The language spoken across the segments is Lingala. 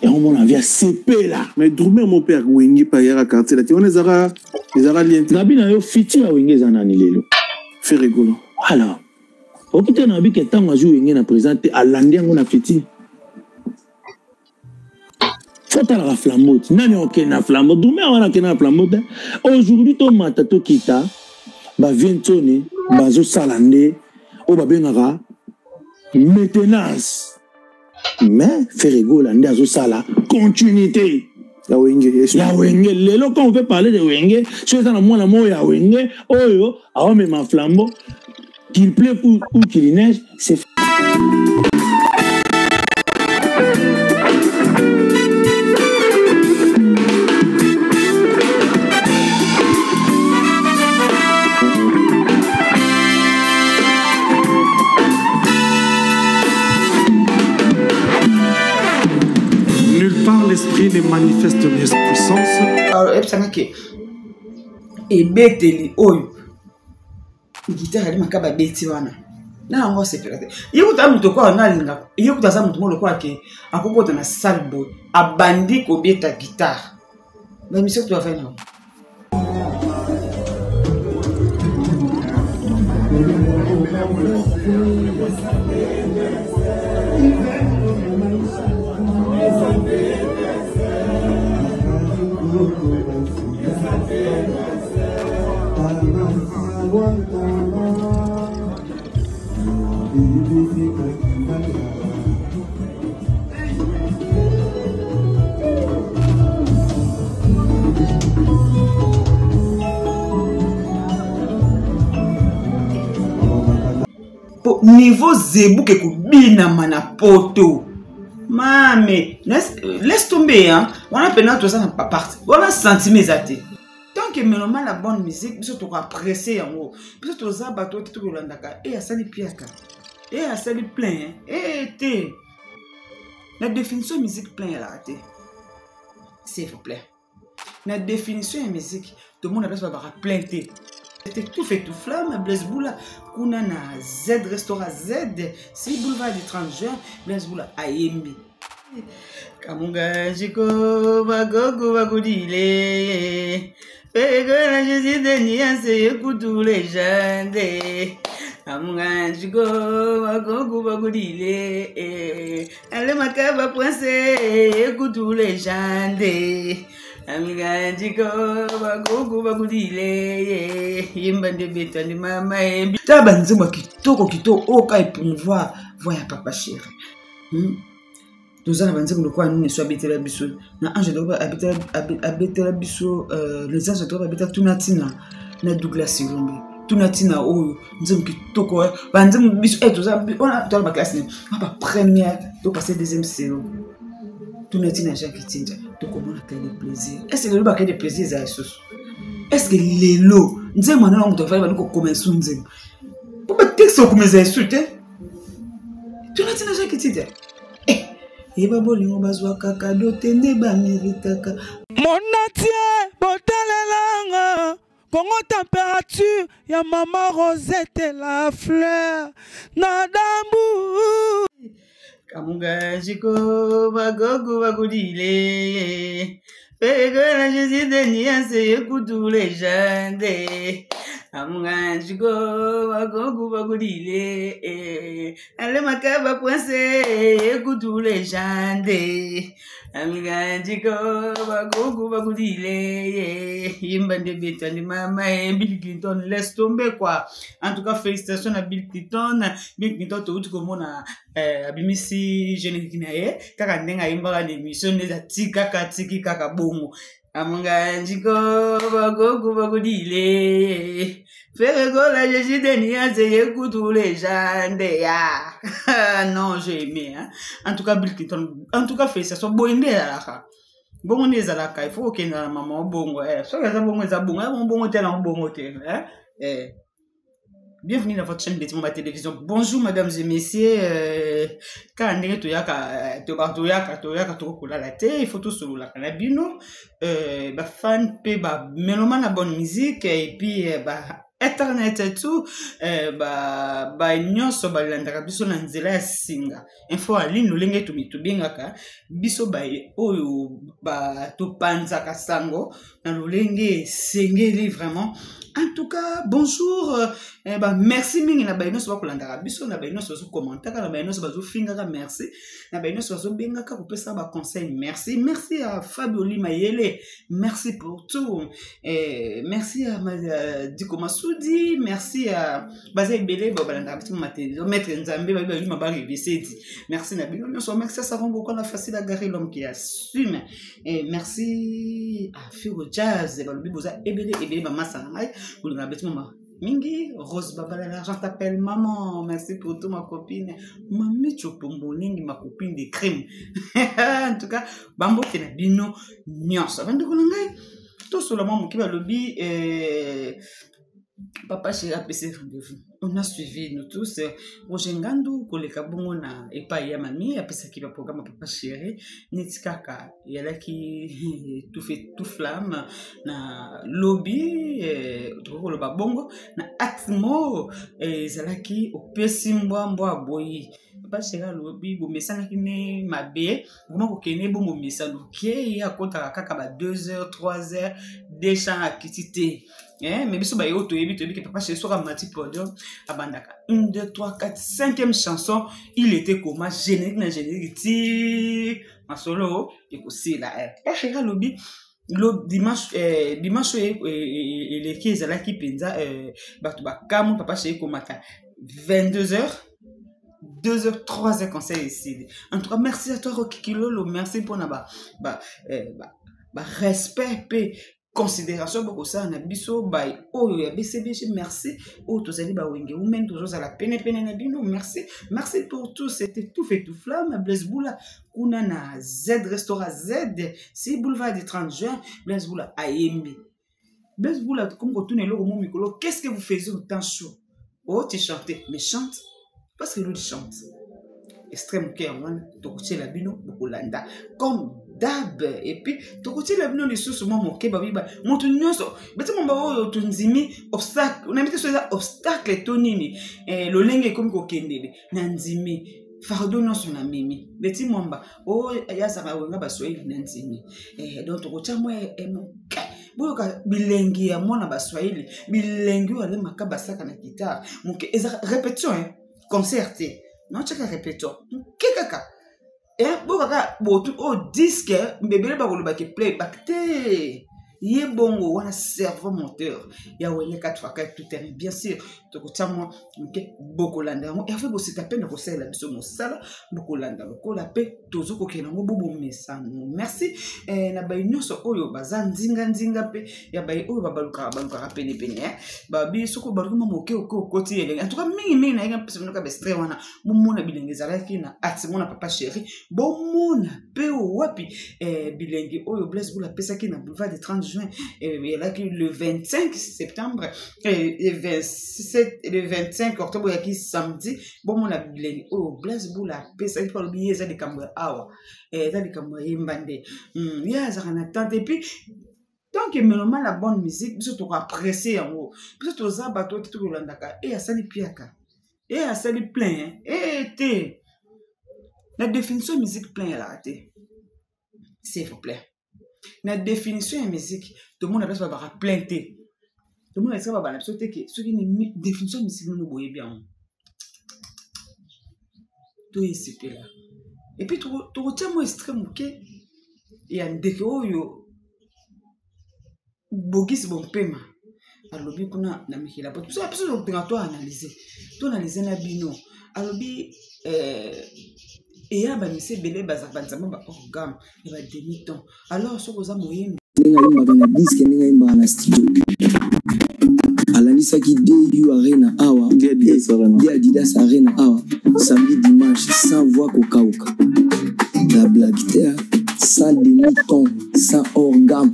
Yango mona via sepela. Mais drummer mon père Wenge pa yaka quartier la te wana ezaka ezaka lien te. Nabi na yo futur ya Wenge eza nani lelo? Ferre Gola. Alors oki te na bi ke tango azui Wenge na présent te alandi yango na futur. Faut talaka flambeau ti nani okende na flambeau drummer wana akende na flambeau te. Aujourd'hui to mata to kita ba vieux Nsone bazosala nde oyo babengaka maintenance. Mais Ferre Gola nde azosala continuité ya Wenge. Ya Wenge lelo quand on veut parler de Wenge, soki eza na mwana moko ya Wenge oyo aomema flambeau, qu'il pleuve ou qu'il neige, c'est Nulle part l'esprit ne manifeste mieux sa puissance. Alors, ebisanga ke ebeteli oyo guitare ali makaba abeti wana na yango asepela te ye kutu aza moto okoa na alingaka ye kutu aza moto moko lokola ke akokota na salle boye abandi kobeta guitare bamisio kutu bafai nango. Po niveau zebuke kobinama na poto mame laisse tomber hein wana pena toza na parti wana sentiment eza te. Tant que mélomane la bonne musique biso toko apprécier yango, biso toza bato te tokolandaka e asali piaka e asali plein e te. Na définition ya musique plein elaka te, s'il vous plaît. Na définition ya musique tomona place babaka plein te. C'était tout fait tout flamme. Blaise Boula kuna na Z restaurant Z si boulevard du 30 juin. Blaise Boula ayembi Kamunga jiko bagogo bakudile Pegona Jésus de Niance écoute légende Kamunga jiko bagogo bakudile Ale makaba prince écoute légende Amiga jiko bagogo bakudile Yemba nde beta nde mama yembi. Tala ba nzembo ya kitoko kitoko oyo ka epomouvoir voix ya papa chéri. Toza na banzembo lokola nini so abetela biso na ange de abetela biso les anges de abetela tuna ntina na Douglas Irombe tuna ntina oyo nzembo kitoko banzembo biso toza wana toza ba classe ne ba première to passer deuxième CO tuna ntina Jacques Tinja tokomona quel de plaisir. Est-ce que lelo ba quel de plaisir eza lisusu? Est-ce que lelo nzembo wana moto afali bandi kokoma esu nzembo po ba texte okoma eza esu te? Tuna ntina Jacques Tinja. Yeba bolingo bazwaka kado te nde bameritaka. Monatie botalelanga Congo température ya mama Rosette la fleur na dambu. Kamunga jiko bagogo bakudile Pegona Jésus de Niance écoute légende. Kamunga jiko bagogo bakudile Ale makaba prince écoute légende. Amiga jiko bagogo bakudile Yemba nde beta nde mama Bill Clinton laisse tomber quoi. En tout cas félicitations à Bill Clinton. Bill Clinton touti komona abimisi générique na ye kaka ndenge ayembaka na émission nde ati kaka atiki kaka bongo. Amunga jiko bagogo bakudile Ferre Gola Jésus de Niance écoute légende ya. Non, j'ai aimé hein. En tout cas Bill Clinton, en tout cas félicitations boye nde ezalaka. Bongo nde ezalaka, il faut okenda na mama bongo. Soki eza bongo eza bongo, bongo bongo te na bongo te, hein. Bienvenue dans votre chaîne Betty Mwamba Télévision. Bonjour mesdames et messieurs. Kaka ndenge toyaka, toyaka, toyaka, toyaka, tokokolala te, il faut tosololaka na bino. Ba fan pe ba mélomane na bonne musique et puis ba Internet et tout, eh, ba ba nyonso balandaka biso na nzela ya singa info en ligne, lolenge tobengaka biso ba oyo ba topanzaka sango na lolenge esengeli vraiment. En tout cas, bonjour, eh, ba merci mingi na baye nyonso bakolandaka biso, na baye nyonso bazokommentaka, na baye nyonso bazofingaka, merci na baye nyonso bazobengaka kopesa ba conseil, merci, merci à Fabio Limayele, merci pour tout, eh, merci à Diko Masudi, merci à baza ebele balandaka biso ma télévision, maître Nzambe babi babi mabari ebesedi, merci na bino nyonso, merci à Sarongo Kona Facile à Gary, l'homme qui assume, eh, merci à Firo Jazz, balobi boza ebele ebele ba masa na ngai bolingaka biso mama mingi. Rose Babala, l'argent t'appelle maman, merci pour tout ma copine, Mami Chopombolingi, ma copine de crime. En tout cas, bambote na bino nyonso, bandeko na ngai, tosola mwa moke. Balobi eh, papa chéri apesi rendez-vous, on a suivi nous tous Roger Ngandu koleka bongo na epai ya mami, apesaki baprogramme ya papa chéri neti kaka eyalaki tout feu tout flamme na lobi, eh, tokoki koloba bongo na atmo, eh, ezalaki opesi mbwa mbwa aboyi. Papa chéri alobi bomesanaki ne mabe, vraiment kokende bongo mesano ke ye akotaka kaka ba 2 heures, 3 heures deja akiti te, eh, mais biso baye oyo toyebi, toyebi ke papa chéri soki amati podium abandaka 1, 2, 3, 4, 5e chanson, il était comment, générique na générique ti masolo ekosila. Eh. Papa chéri alobi lo dimanche, eh, dimanche oyo eleki ezalaki mpenza, eh, bato bakamwi papa chéri komata 22 heures, 2 heures, 3 heures, conseil esili. En tout cas, merci à toi Rocky Kilolo, merci mpona eh, ba respect mpe considération bokosala na biso bai oyo ya BCBG. Merci oyo tozali bawenge women, tozozala penepene na bino. Merci, merci pour tout. C'était tout feu tout flamme. Blaise Boula kuna na Z Restaurant Z si boulevard du 30 juin. Blaise Boula ayembi. Blaise Boula comme kotuna eloko mo mikolo: qu'est-ce que vous faisiez au temps chaud? Oh, tu chantais, mais chante parce que lui chante. Extrême moke yango wana tokotiela bino, bokolanda comme d'hab. Et puis tokotiela bino lisusu mwa moke. Babiba moto nyonso beti momba oyo tondimi obstacle, nayebi te so eza obstacle to nini, eh, lolenge ekomi kokendele na ndimi fardeau nyonso na memi beti mwamba oyo yazaka wenga baswahili na ndimi, eh, donc tokotia mwa moke boyoka bilengi ya mwana baswahili, bilengi oyo alemaka basaka na guitare moke. Eza répétition, eh? Concert te, naotiaka répétition moke kaka, eh, bokaka botu oyo disque mbebele bakolobaki playback te, ye bongo wana cerveau moteur ya Wenge 4 x 4 tout terrain. Bien sûr, tokotia mwa moke, bokolanda yango. Herve Bosita mpe na kosalela biso mosala, bokolanda lokola mpe tozokokende yango bobomesano. Merci, eh, na baye nyonso oyo baza nzinga-nzinga mpe ya baye oyo babalukaka balukaka penepene, eh. Babi soki obaluki mwa moke oke okoti elenge. En tout cas, mingimingi nayeki mpesa bino kaka baextrait wana, bomona bilenge ezalaki na atimona papa chéri, bomona mpe wapi, eh, bilenge oyo Blaise Boula apesaki na boulevard de 30 juin, eh, ezalaki le 25 septembre, eh, 27, le 25 octobre oyaki samedi. Bomona bilenge oyo Blaise Boula apesaki mpo alobi ye eza likambo ya awa, eh, eza likambo ya yemba nde, ye azalaka na tante. Et puis tant que mélomane la bonne musique, biso tokoapprécie yango. Biso toza bato oyo te tokolandaka e asali piaka e asali plein e te. Na définition ya musique, plein elaka te. S'il vous plaît, na définition ya musique, tomona place babaka plein te, tomona esika babana biso te ke soki ni définition ya musique nino boyebi yango, toyesepela. Et puis tokotia mwa extrait moke ya ndeke oyo Bogisi Bompema alobi kuna na mikili ya poto. Biso biso tokopenga to analyse, to analyse na bino. Alobi, eh, eya bamisi ebele bazalaka banzambe ba hors gamme ya ba demi ton. Alors soki oza moyembi ndenge ayembaka na disque, ndenge ayembaka na studio, alandisaki du Arena awa, de Adidas Arena awa, samedi, dimanche, sans voix kokauka, la blague te, sans demi ton, sans hors gamme,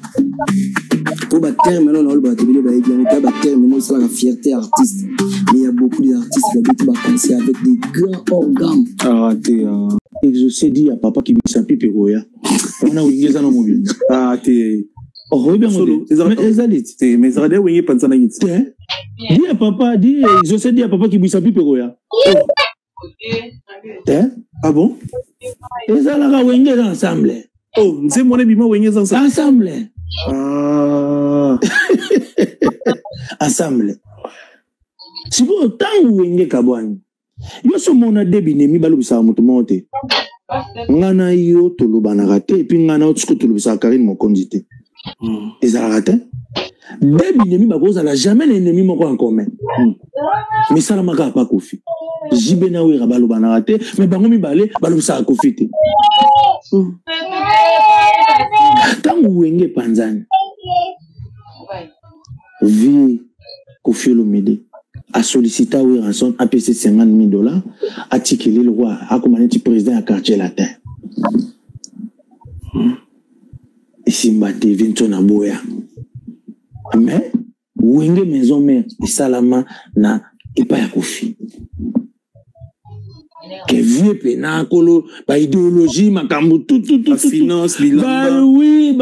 po baterme nano naoloba bato ebele bayebi yango te. Baterme mo esalaka fierté ya artiste, mais il y a beaucoup d'artistes babeti baconcert avec des grands hors gamme. Arate. Exaucé dit ya papa kibisa mpipe koya wana, Wenge eza na mobili. Ah te. Oyebi yango ezali te, mais ezalaka de Wenge epanzanaki te. Di ya papa, di José, di ya papa kibwisa pipe koya te. Ah bon? Ezalaka Wenge eza ensemble. Oh, nzembo wana ebima Wenge eza ensemble. Ensemble. Ah. Ensemble. Sikoyo ntango Wenge kabwani, yo so omona de binemi balobisaka moto moko te. Nga na yo tolobanaka te, et puis nga na yo sikoyo tolobisaka Karine Mokonzi te. Ezalaka te. De binemi bakozala jamais na ennemi moko en commun. Mais esalamaka apa Kofi. JB na Wera balobanaka te, mais bango mibale balobisaka Kofi te. Ntango Wenge epanzani, vie Kofi Olomide asollicita Werrason, apesi 50 000 $, atikeli lokwa akoma neti président ya Quartier Latin. Esimba te, Vinson aboya. Mais Wenge Maison Mère esalama na epai ya Kofi, ke vie mpe na kolo baidéologie, makambo. Finance, bilamba. Oui,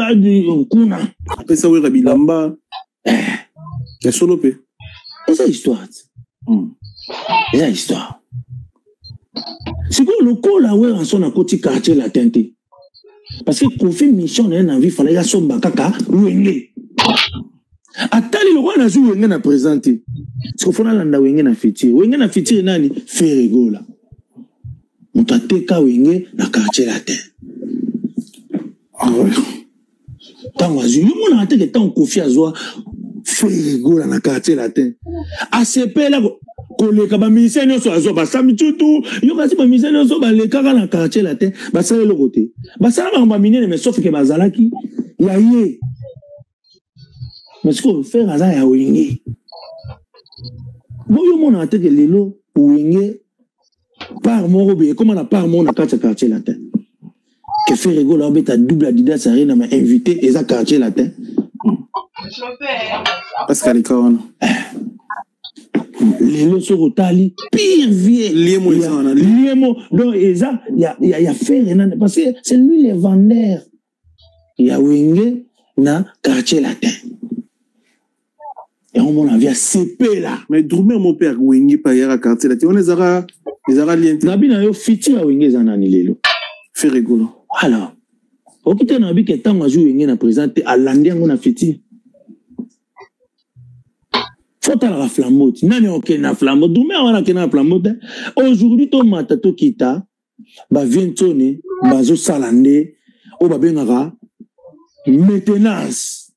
kuna. Apesa Wera bilamba ya solo mpe. Eza histoire te, eza histoire. Sikoyo lokola Werrason akoti Quartier Latin te, parce que Kofi, mission na ye na vie, falaki asomba kaka Wenge. Atali lokola nazwi Wenge na présent te, siko fo nalanda Wenge na futur. Wenge na futur nani? Ferre Gola, moto ateka Wenge na Quartier Latin. Ntango azwi, yo monaka teke ntango Kofi azwa Ferre Gola na Quartier Latin, asepela koleka bamusicien nyonso azwa. Basami tutu yo, kasi bamusicien nyonso balekaka na Quartier Latin basala eloko te, basala makambo ya minene, mais sauf ke bazalaki ya ye. Mais sikoyo Ferre aza ya Wenge. Boyo omonaka teke lelo Wenge part moko boye ekóma na part moko na kati ya Quartier Latin, ke Ferre Gola obeta double Adidas Arena, ma invité eza Quartier Latin. Parce qu'aleka wana. Lelo soki otali pire vie Liemo eza wana. Liemo donc eza ya Ferre nani, parce que c'est lui le vendeur ya Wenge na Quartier Latin. Yango mona via sepela. Mais drummer mo mpe ya Wenge mpe ayaka Quartier Latin wana, ezalaka lien te. Nabi na yo, futur ya Wenge eza nani lelo? Ferre Gola. Alors oki te, na bi ke ntango azwi Wenge na présent te, alandi yango na futur. Fo talaka flambeau ti nani okende na flambeau. Drummer wana akende na flambeau te. Aujourd'hui tomata tokita, bavie ntoni bazosala nde oyo babengaka maintenance,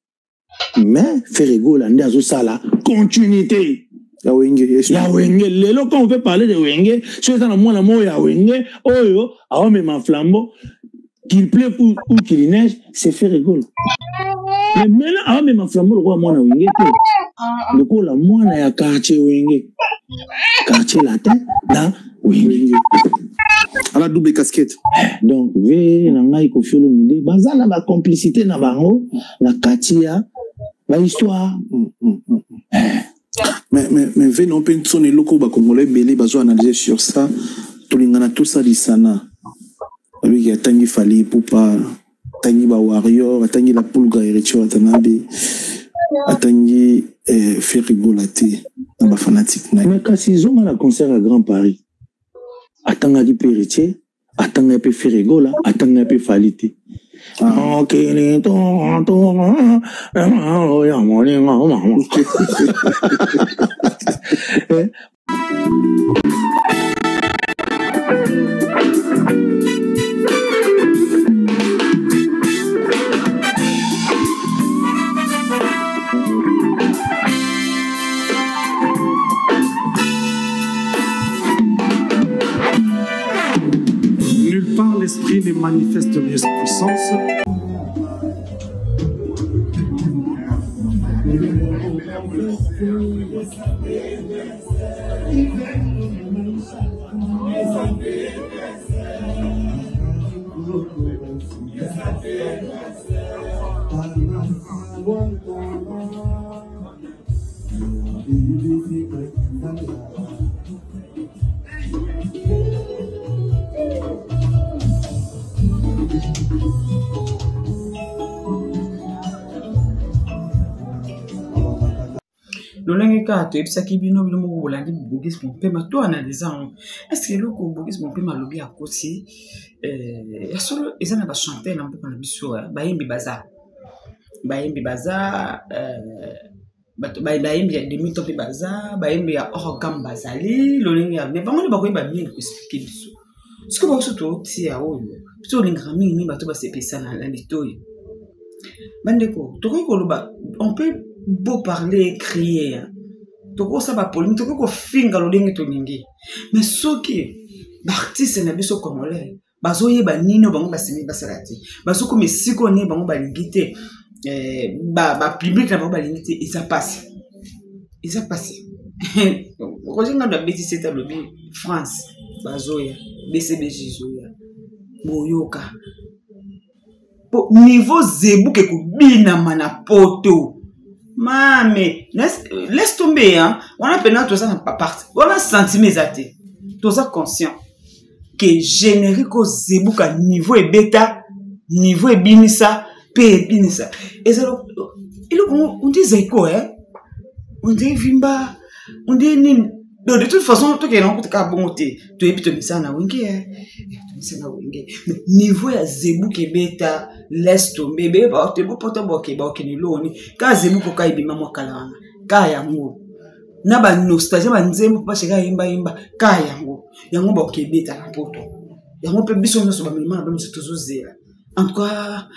mais Ferre Gola nde azosala continuité ya Wenge. Ya Wenge. Lelo quand on veut parler de Wenge, so eza na mwana moko ya Wenge oyo aomema flambeau, qu'il pleuve ou qu'il neige, c'est Ferre Gola. Mais maintenant aomema flambeau lokola mwana Wenge te, lokola mwana ya quartier Wenge, Quartier Latin na Wenge. Ala double casquette. Donc ve na ngai Kofi Olomide baza na bacomplicité na bango na kati ya bahistoire. Mais veno mpe ntsoni, eloko bakongolais ebele bazo analyse sur ça, tolingana tosalisana. Babiki atangi Fally Ipupa, atangi bawarrior, atangi la Pulga, Héritier Watanabe, atangi Ferre Gola te na bafanatike na ye. Mais kasi zonga na concert ya Grand Paris, atangaki mpe Héritier, atangaki mpe Ferre Gola, atangaki mpe Fally te. Okili to to ya molingo mama. Eh. Nulle part l'esprit ne manifeste mieux sa puissance. Lolenge kaka toyebisaki bino, bino moko bolandi Bogus Bompema, to analyse yango. Est-ce que eloko Bogus Bompema alobi akosi? Euh, ya solo eza na ba chanteur na mboka na biso, eh, bayembi baza. Bayembi baza, euh, bato bayembi ya demi to mpe baza, bayembi ya hors gamme bazali, lolenge ya mais bango nde bakoyeba mingi ko expliquer biso. Soki ba biso totia oyo, biso olingaka mingi mingi bato basepelisa na litoyi. Bandeko, tokoki koloba, on peut beau parler, crier, tokoki kosala ba polémique, tokoki kofinga lolenge tolingi, mais soki ba artiste na biso congolais bazoyeba nini oyo bango basengi basala te, bazokoma esika oyo nini bango balingi te, eh, ba public na bango balingi te, eza pasi, eza pasi. Roger Ngandu abeti sete, alobi France bazoya, BCBG ezoya, boyoka po niveau zebuke kobinama na poto mame, laisse tomber, hein. Wana pena toza na parti wana, sentiment eza te, toza conscient ke générique oyo zebuka niveau ebeta, niveau ebinisa pe ebinisa, eza eloko on dit zaiko, hein, on dit vimba, on dit nini. Donc de toute façon tokende nango kutu kaka bongo te, toyebi tomisala na wenge, eh, tomisala na wenge, mais niveau ya zebuka ebeta, laisse tomber, ebele bopota boke bakokende eloko nini, kaka zebuka oka ebima mwa kala wana, kaka yango na ba nostalgie ba nzembo papa sheka yemba yemba, kaka yango yango bakoki ebeta na poto yango mpe biso nyonso bamema na biso tozozela. En tout cas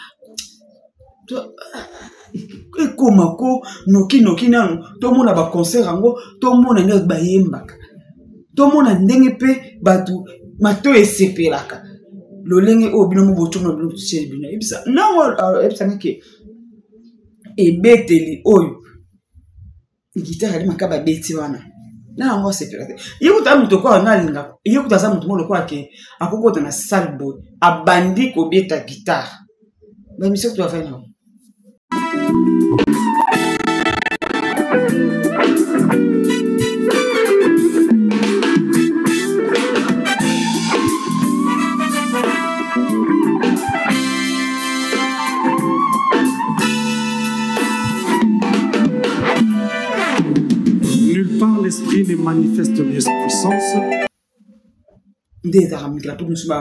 ekoma ko noki noki nanu tomona ba concert yango, tomona ndenge bayembaka, tomona ndenge mpe bato matoyi esepelaka lolenge oyo bino mo botomona bino totieli bino. Yebisa nango, yebisanga ke ebeteli oyo guitare ali makaba abeti wana na yango asepela te. Ye kuta moto okoa nga alingaka ye kuta aza moto moko lokola ke akokota na salle boye abandi kobeta guitare, bamission kutu bafai nango. Nulle part l'esprit ne manifeste mieux sa puissance. Nde ezalaka mikila mpo mosusu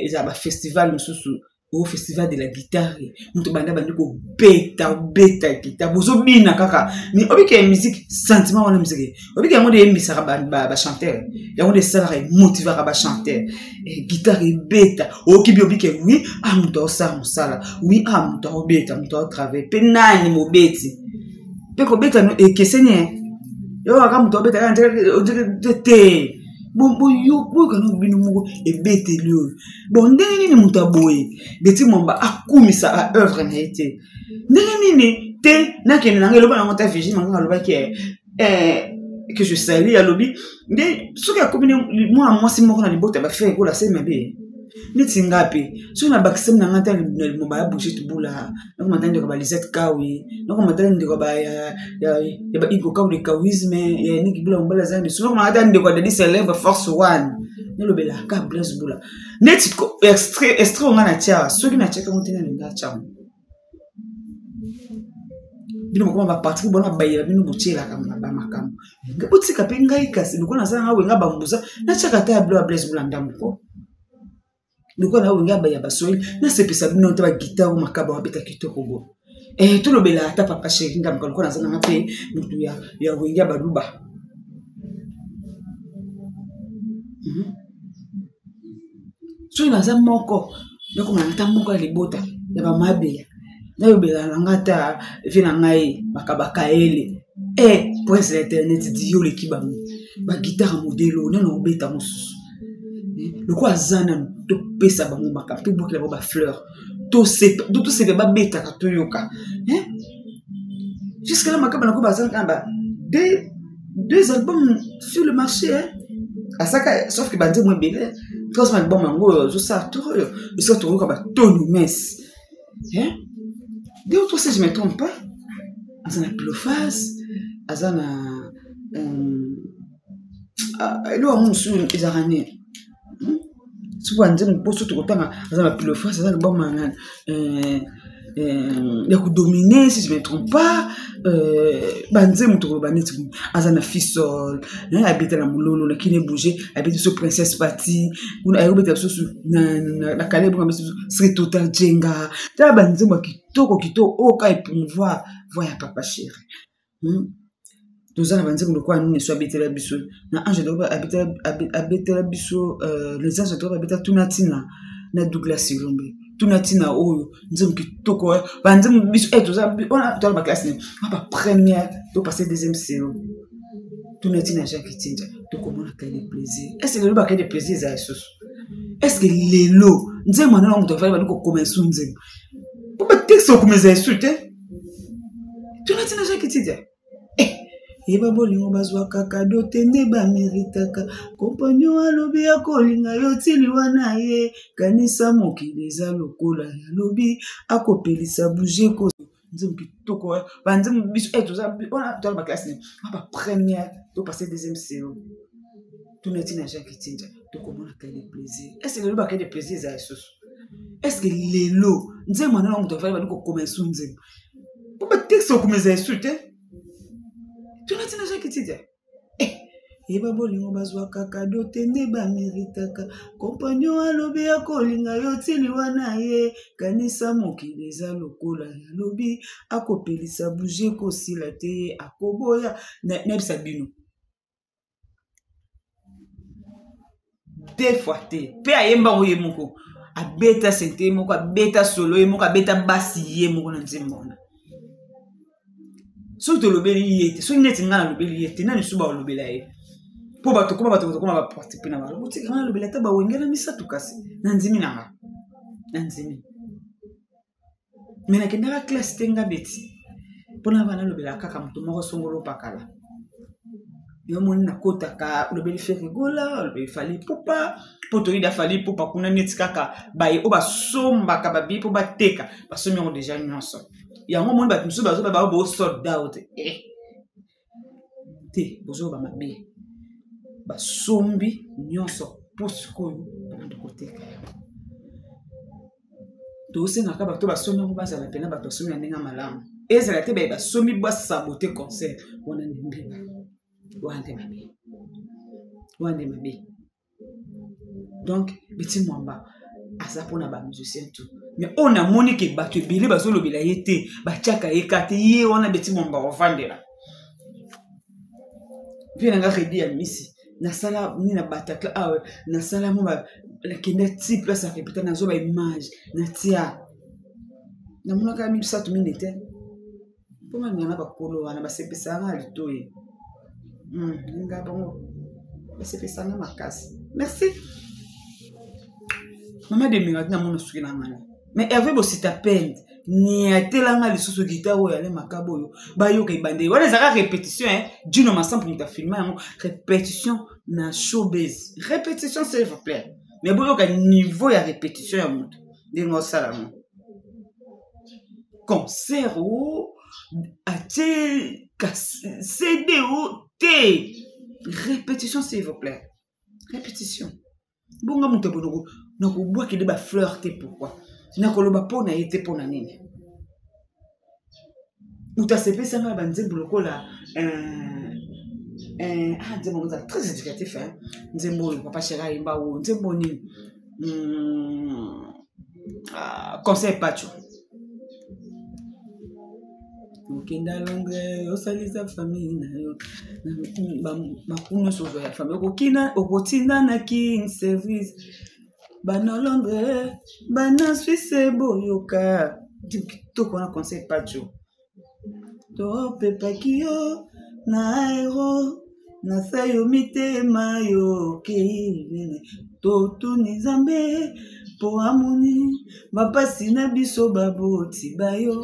ezala bafestival mosusu o festival de la guitare, moto banda bandi kobeta obeta guitare, bozobina kaka, mais obika ya musique sentiment wana, musique obika yango nde eyembisaka bachanteur, yango nde esalaka emotivaka bachanteur. Guitare ebeta, oyoki bi obike wi a moto aosala mosala, wi a moto aobeta, moto aotravaille mpe nani mobeti mpe kobeta ekeseni yo kaka moto aobeta kaka te. Boyoka no bino moko ebeteli oyo bon, ndenge nini moto aboye Beti Mwamba akumisa ba œuvre na ye te? Ndenge nini te nakende nanga eloba nango ta Virgine Manganga alobaki, eh, que je salue, alobi nde soki akomi mwana mwasi moko na libota bafere ekola se mabe neti nga mpe soki nabakisami na nga ta na limoba ya Brigitte Bula, nakoma ta ndeko ba Lisette Kawi, nakoma ta ndeko ya ba Igo Kawi de Kawisme ya Niki Bula mobali aza lisu, nakoma ta ndeko ya Dadi Célèbre Force One, nalobelaka Blaise Bula neti extrait extrait onga na tia, soki natiaki yango te nalinga atya yango bino bokoma baparti bona bayela bino botielaka bamakambo botika mpe ngai, kasi lokola naza nanga wenga bambuza natiaka ata ya blo ya Blaise Bula ndambo ko lokola na wenga baya baswahili nasepesa bino te bagitare makaba babeta kitoko bo, eh, tolobela ata papa sheri ngambo lokola naza nanga mpe motu ya, ya wenge ya baluba. Soki naza moko nakoma ata moko ya libota ya bamabeya, nayobela na nga ata vie na ngai makabakaele e prince ya internet di yo oleki bango bagitare modelo nano obeta mosusu lokola aza nano, topesa bango makambo, tobwakela bango bafleur, tosepe babetaka toyoka jusque là makaba nako baza kaka ba deux albums sur le marché, hein? Asaka sauf que banzembo ebele, troisième album yango oyo azosala tour oyo esika tokoyoka batonu mes, hein? Deux ou trois, si je me trompe pas, aza na pilophase, aza na eloko yango mosusu ezalaka nini, soki banzembo mposo tokotanga, aza na pilophase, aza album ya nani. euh, ya kodomine si je me trompe pas euh, banzembo tokoloba neti aza na fisol abeta na mololo na kine bouge abeti biso princesse pati kuna ayobeta biso na kale bonga biso sri total jenga tala banzembo ya kitoko kitoko oyo ka epomouvoir voi ya papa chéri Toza na banzembo lokola nini so abetela biso na ange abetela biso euh, les anges de abeta tuna ntina na Douglas Elombe tuna ntina oyo nzembo kitoko eh, banzembo biso eh, toza wana toza baklase nini ba première to passe deuxième selo tuna ntina Jacques Tinja tokomona cahier de plaisir est ce que lelo ba cahier de plaisir eza lisusu est ce que lelo nzembo wana moto afali bandi kokoma esu nzembo po batexte okoma eza esu te tuna ntina Jacques Tinja eh, yeba bolingo bazwaka kado te nde bameritaka kompagnon alobi akolinga yo ti liwa na ye kanisa mokili eza lokola ya lobi akopelisa bougie ko nzembo kitoko eh. banzembo biso eh, toza wana toza baklase nini ba première to passe deuxième selo tuna ntina jacques tinja tokomona cahier de plaisir est ce lelo ba cahier de plaisir eza lisusu est ce que lelo nzembo wana moto afali bandi kokoma esu nzembo po batexte okomeza esu te tuna ntina jacques tinja eh, yeba bolingo bazwaka kado te nde bameritaka kompagnon alobi akolinga yo ti liwa na ye kanisa mokili eza lokola ya lobi akopelisa bougie kosila te ye akoboya nayebisa bino deux fois te mpe ayemba yango ye moko abeta sente ye moko abeta solo ye moko abeta basi ye moko na nzembo wana soki tolobeli ye te soki neti ngai nalobeli ye te nani lisusu balobela ye mpo bato koma bato tokoma baparti mpe na bango botika ngai nalobela ata bawenge na misato kasi na ndimi na nga na ndimi me nakendaka classe te nga beti mpona bana nalobela kaka moto moko songolo pakala yo moni nakotaka olobeli Ferre Gola olobeli Fally Ipupa mpo toyida Fally Ipupa kuna neti kaka baye oyo basombaka babiye mpo bateka basombi yango deja nyonso yango omoni bato mosusu bazoba bao bo sold out eh. te bozoba mabe basombi nyonso mpo sikoyo babanda koteka yango tosengaka bato basombi yango bazala mpena bato basombi na ndenge ya malamu ezala te baye basombi basabote concert wana nde mbeba wana nde mabe wana nde mabe donc Betty Mwamba aza mpona bamusicien tout mais oyo namoni ke bato ebele bazolobela ye te batiaka ye ka te ye wana Betty Mwamba ovandela mpe na nga redi ya misi nasala nini na batacla awa nasala mo nakenda ti place ya repeta nazwa ba image natia namonaka misato mine te mpo nalinga na bakolo wana basepesaka nga na litoyi nga bango basepesaka nga makasi merci mama demira ti namona suki na ngana mais herve bosita pende niatelanga lisusu guitare oyo ale makabo oyo bayoka ebandeli wana ezalaka répétition eh? Dino Masampo moto afilma yango répétition na showbase répétition s'il vous plaît mais boyoka niveau ya répétition ya moto ndenge osala yango concert o atie cd o te répétition s'il vous plaît répétition bonga moto ya nakobwakele bafleur te pourquoi nakoloba mpo na ye te mpo na nini moto asepesanga na banzembo lokola euh, euh, ah, nzembo yango eza très éducatif hein? nzembo oyo papa chéri ayemba oyo nzembo nini ah, conseil pacho okenda londres osalisa famille na yo bakuna nyonso ozwa ya famille okokina okotinda na king service bana londres bana suisse boyoka kitoko wana conseil pacho topepaki yo na aero nasa yo mitema yo okei nene totuni nzambe mpo amoni bapasi na biso baboti bayo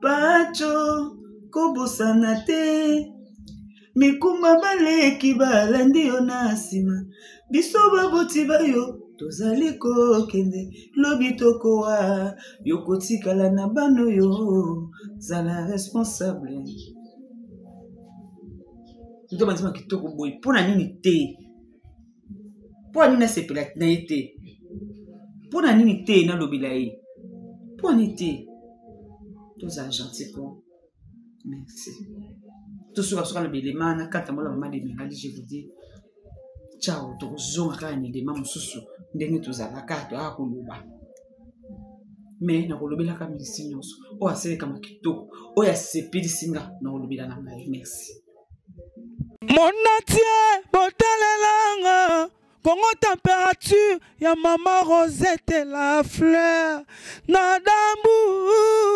pacho kobosana te mikumba baleki balandi yo na nsima biso baboti bayo tozali kokende lobi tokowa yo kotikala na bana oyo zala responsable moto banzima kitoko boye mpo na nini te mpo na nini nasepela na ye te mpo na nini te nalobela ye mpo na nini te Tozala gentil ko. Merci. Tosukasuka na belema na kata mola mama de Merali, je vous dis ciao. Tokozonga kaka na elema mosusu ndenge tozalaka, toyaka koloba me nakolobelaka milisi nyonso oyo aselekama kitoko, oyo asepelisi nga, nakolobela na ngai. Merci. Monatie botalelanga Congo température ya mama Rosette la fleur na dambu.